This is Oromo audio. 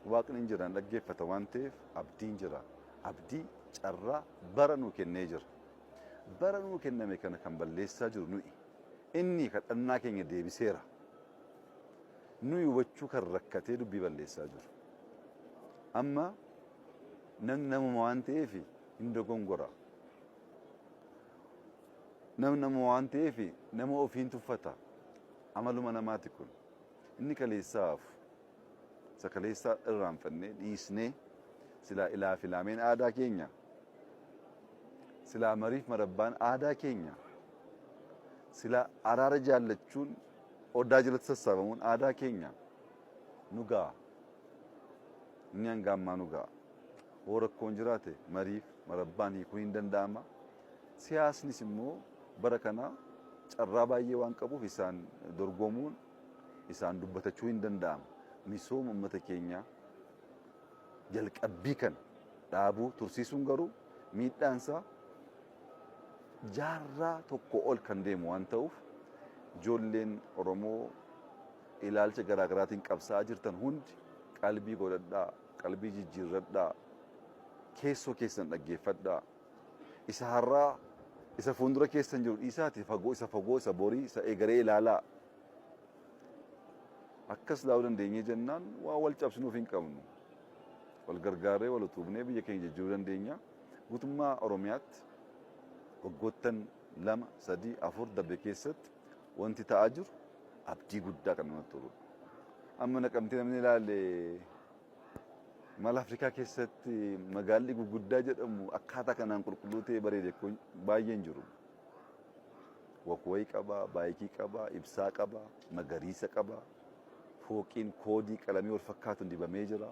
Waaqni hin jira, hin dhaggeeffata waan ta'eef abdiin jira. Abdii carraa bara nuu kennee jira. Bara nuu kenname kana kan balleessaa jiru nu'i. Inni kadhannaa keenya deebiseera. Nuyi hubachuu kan rakkatee dubbii balleessaa jiru. Amma namni namuma waan ta'eef hin dogongora. Namni nama waan ta'eef nama ofiin tuffata. Amaluma namaati kun. Inni kaleessaa hafu. Isa kaleessaa irraanfannee dhiisnee silaa ilaa fi ilaameen aadaa keenya, silaa mariif marabbaan aadaa keenya, silaa araara jaallachuun odaa jalatti sassaabamuun aadaa keenya nu ga'a. Inni hanga ammaa nu ga'a. Hoo rakkoon jiraate mariif marabbaan hiikuun hin danda'ama. Siyaasnis immoo bara kana carraa baay'ee waan qabuuf isaan dorgomuun isaan dubbatachuu hin danda'ama. Misooma uummata keenyaa jalqabbii kana dhaabuu tursiisuun garuu miidhaan isaa jaarraa tokko ol kan deemu waan ta'uuf ijoolleen Oromoo ilaalcha garaagaraatiin qabsaa'aa jirtan hundi qalbii godhadhaa, qalbii jijjiirradhaa, keessoo keessan dhaggeeffadhaa. Isa har'aa isa fuuldura keessan jiru dhiisaati fagoo isa fagoo isa borii isa egeree ilaalaa. Akkas ilaaluu dandeenyee jennaan waan wal cabsinuuf hin qabnu. Wal gargaarree wal utubnee biyya keenya jijjiiruu dandeenya. Guutummaa Oromiyaatti waggoottan 2, 3, 4 darbe keessatti wanti ta'aa jiru abdii guddaa kan namatti toludha. Amma Naqamtee namni ilaale mala Afrikaa keessatti magaalli guguddaa jedhamu akkaataa kanaan qulqulluu ta'ee bareede kun baay'een jiru. Wakwayii qaba, baayikii qaba, ibsaa qaba, magariisa qaba, fooqiin koodii qalamii wal fakkaatuun dibamee jira.